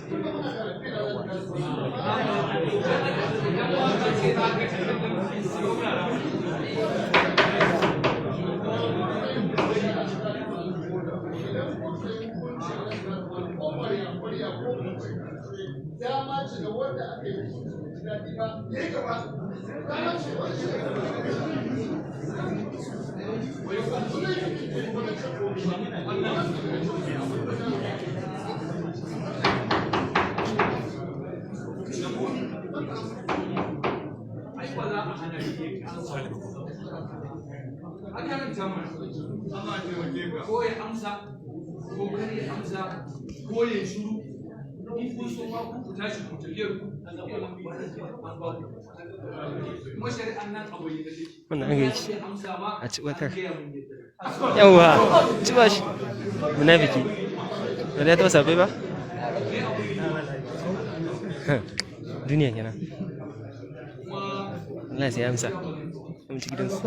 Tunda muna da appeal a zan tashi. Idan ma ka ce za ka tafi din, sai muna da Idan kotu ya hukunci a nan, ko ƙwarya ƙwarya ko dama ce da wanda aka yi hukunci bai ji daɗi ba ya yi gaba. Dama ce wani shi ne. Su ne ke ba zan ce komai ba. Wannan ai ba za a hana shi ya amsa a karanta mana. Allah ya taimake ka. Ko ya amsa ko kar ya amsa ko ya shiru, in kun so ma ku tashi ku tafiyar ku, an ba ku. Kuma shari'an nan a bayyane take. Wannan an gaishe. Ya amsa ma. A ci watar. An gaya mun yadda. Yawwa, ci ba shi. Munafiki. Wanda ya taɓa sabai ba? Duniya kenan. Kuma Allah sai ya amsa. Mu ci gidansu.